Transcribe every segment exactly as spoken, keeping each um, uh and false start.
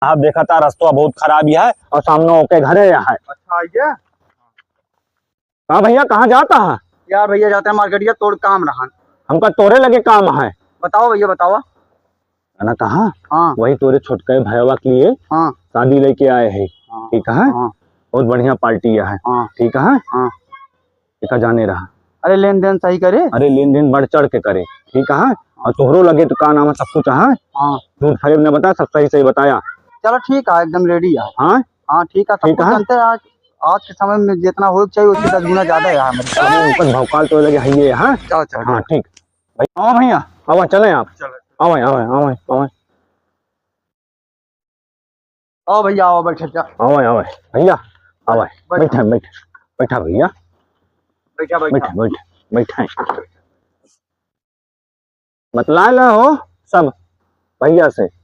आप देखा था, रस्तवा बहुत खराब ही है और सामने ओके घरे यहाँ है। अच्छा, आइए। हाँ भैया, कहाँ जाता है? यार भैया, जाते हैं मार्केट, ये तोर काम रहन। हमका तोरे लगे काम है। बताओ भैया, बताओ। है ना, कहा? हाँ। वही तोरे छोटके भैया के लिए हाँ। शादी लेके आए हैं। हाँ। ठीक है? हाँ। बहुत बढ़िया पार्टी है। हाँ। ठीक है? हाँ। एका जाने रहा। अरे लेन देन सही करे। अरे लेन देन बढ़ चढ़ के करे, ठीक है? और तोहरो लगे तो का नाम है, सब कुछ है। हाँ। झूठ फरेब न बता, सब सही सही बताया। चलो ठीक है, एकदम ready है। हाँ? हाँ ठीक है, सब ठीक कुछ है। चलते हैं आज, आज के समय में जितना हो चाहिए उससे दस गुना ज्यादा है हमारे। अरे ऊपर भौकाल तो लगे है ये, हाँ? चलो, चलो, हाँ, ठीक। ठीक। भाई, आओ भैया, आओ, चले आप। चलो। आओ, आओ, आओ, आओ। आओ भैया, आओ, बैठे जा। आओ, आओ, भैया, आओ, बैठ। बैठा, बैठ, बैठा भैया। बैठा, बैठा। बैठा, बैठ, बैठा। बतला ला हो सब भैया से।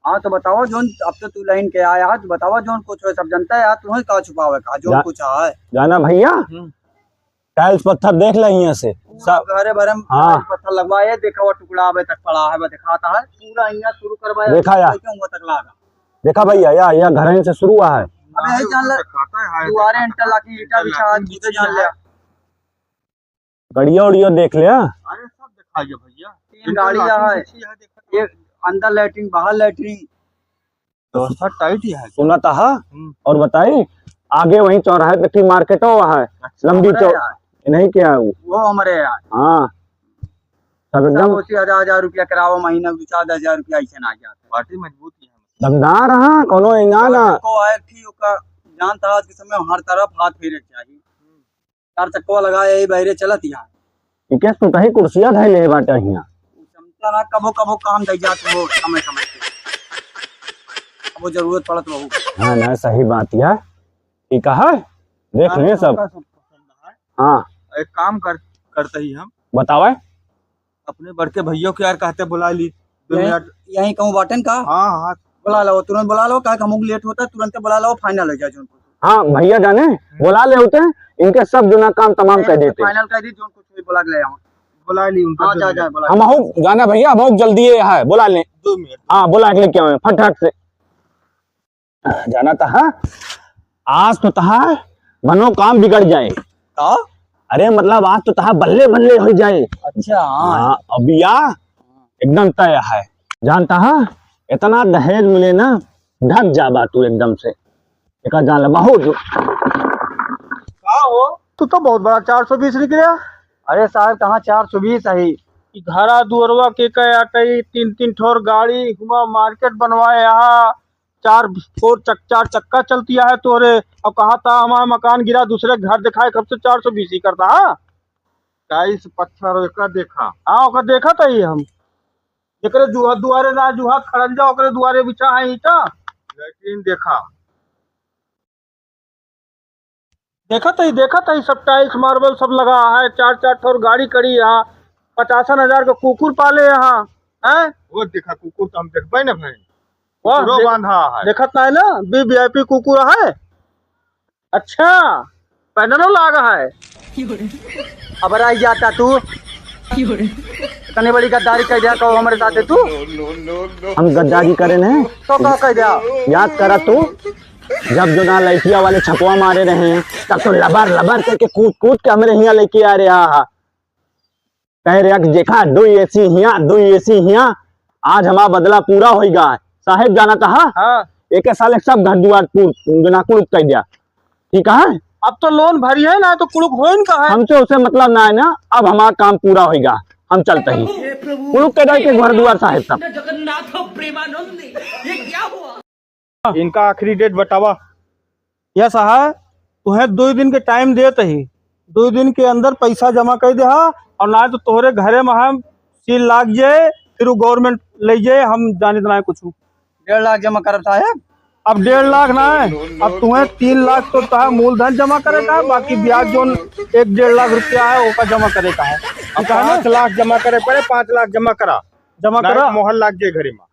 हाँ, तो बताओ जोन, अब तो तू लाइन के आया है, तो बताओ जोन कुछ है, सब जनता है यार, तुम्हें का छुपावे का, जोन जा-, कुछ है। जाना भैया, हम्म। टाइल्स पत्थर देख ले हियां से। पूरा सब घरे भरे में हाँ। टाइल्स पत्थर लगवाए, देखा वो टुकड़ा अबे तक पड़ा है, वो दिखाता है। पूरा हियां शुरू करवाए, देखा या। लेके हुआ तक लागा। देखा भैया, या, या घर से शुरू हुआ है। अबे यही जान ले, दुआरे interlocking ईंटा बिछा, खुदे जान ले। गड़िया उड़िया देख ले। अरे सब दिखा गया भैया। तीन गाड़ी interlocking है। बिछी है, देखा। एक अंदर लैट्रिन, बाहर लैट्रिन। व्यवस्था tight ही है। सुना था, हाँ? हम्म। और बताई, आगे वहीं चौराहे पे थी मार्केट हो, वहाँ है। अच्छा, लंबी हमारे चौ-, यहाँ। नहीं क्या है वो? वो हमारे यहाँ। हाँ। सब एकदम सब उसी हजार, हजार रुपया करावो महीना, दो चार हजार रुपया ऐसे ना आ जाता। पार्टी मजबूत ही है। दमदार, हाँ, कोनो एंगा ना। को आए थी, ओका जानता आज के समय हर तरफ हाथ फेरे के चाहिए। चार चक्कवा लगा, यही बहरे चलत यहाँ। इके सुतही कुर्सिया धइले बाटे हियां। समझता ना, कबो कबो काम दे जात हो समय समय पे। कबो जरूरत पड़त हो। हाँ ना, सही बात है। ई कहा? देख हाँ, ले सब। सबका सब पसंद है। हाँ। एक काम कर, करते ही हम। बतावे? अपने बड़के भैया के यार कहते बुला ली। दो यहीं, मिनट। यहीं कहूँ बाटन का? हाँ, हाँ। बुला लो, तुरंत बुला लो, काहे कि हमको लेट होता है, तुरंत बुला लो, final हो जाए जो उनको। हाँ, भैया जाने, हम्म। बुला ले होते हैं, इनके सब जुना काम तमाम नहीं, कर देते। Final कर दी, जो उनको कोई बुला के ले आओ। बुला ली उनको हाँ, दो जा, मिनट। जा, बुला हम ले। आऊ जाना भैया, हम आऊ जल्दी ये है, बुला ले। दो मिनट। हाँ, बुला के लेके आवे, फटाक से। जाना तहा, आज तो तहा मनो काम बिगड़ जाए। का? अरे मतलब आज तो तहा बल्ले बल्ले हो जाए। अच्छा, हाँ। हाँ, अब या एकदम तय है। जानता है, इतना दहेज मिले ना, ढक जाबा तू एकदम से। एका जान ले, बहुत। का हो? तू तो बहुत बड़ा चार सौ बीस निकले। अरे साहब, कहाँ चार सौ बीस है? ई घरा दुअरवा के का आटे, तीन तीन ठोर गाड़ी, हुआ मार्केट बनवाए यहाँ, चार फोर चक-, चार चक्का चलती है तोरे, और कहा था हमारा मकान गिरा, दूसरे घर दिखाए, कब से चार सौ बीस ही करता है? टाइल्स पत्थर ओका देखा। हाँ, ओका देखा था ही हम। जेकरे जुहा-, दुआरे ना जुहा खड़ंजा, ओकरे दुआरे बिछा है ईंटा। लैट्रिन देखा। देखत ही, देखत ही, सब टाइल्स मार्बल सब लगा है, चार चार ठोर गाड़ी खड़ी है, पचासन हजार का कुकुर पाले यहाँ, हैं? वो देखा, कुकुर तो हम देखबे ना भाई। वाह, कुकुरो दे-, बांधा है। देखत ना है ना, वी वी आई पी कुकुर है। अच्छा, पैनलो लागा है। अब रह जाता तू। इतनी बड़ी गद्दारी कर दिया कहो हमारे साथ तू। हम गद्दारी करे नहीं। तो का कर दिया? याद करा तू, जब जो ना लड़किया वाले छपवा मारे रहे, तब तो लबर लबर करके कूद कूद के हमरे हियाँ लेके आ रहा हा। कह रहे कि देखा, दो एसी हियाँ, दो एसी हियाँ, आज हमारा बदला पूरा होइगा। साहेब जाना कहा? हाँ। एक साल एक सब घर दुआर पू-, बिना कुलुप कर दिया। ठीक है? अब तो लोन भरी है ना, तो कुलुप होइन का है? हमसे उसे मतलब ना है ना, अब हमारा काम पूरा होइगा, हम चलते ही। कुलुप कर दे के घर दुआर साहेब सब। जगन्नाथ प्रेमानंद, ये क्या हुआ? इनका आखिरी डेट बतावा। यस हा, तुहें दुइ दिन के टाइम देत ही, दुइ दिन के अंदर पैसा जमा कर देहा, और ना तो तोहरे घरे में हम सील लाग जाए, फिर वो गवर्नमेंट ले जाए, हम जानित ना कुछ। डेढ़ लाख जमा करब साहेब। अब डेढ़ लाख ना है, अब तुहें तीन लाख तो तोहार मूलधन जमा करे का है, बाकी ब्याज जोन एक डेढ़ लाख रुपया है, ओका जमा करे का है। अब ठीक है ना? पाँच लाख जमा करे पड़े, पाँच लाख जमा करा। जमा ना करा। मोहर लाग जाए घरे में।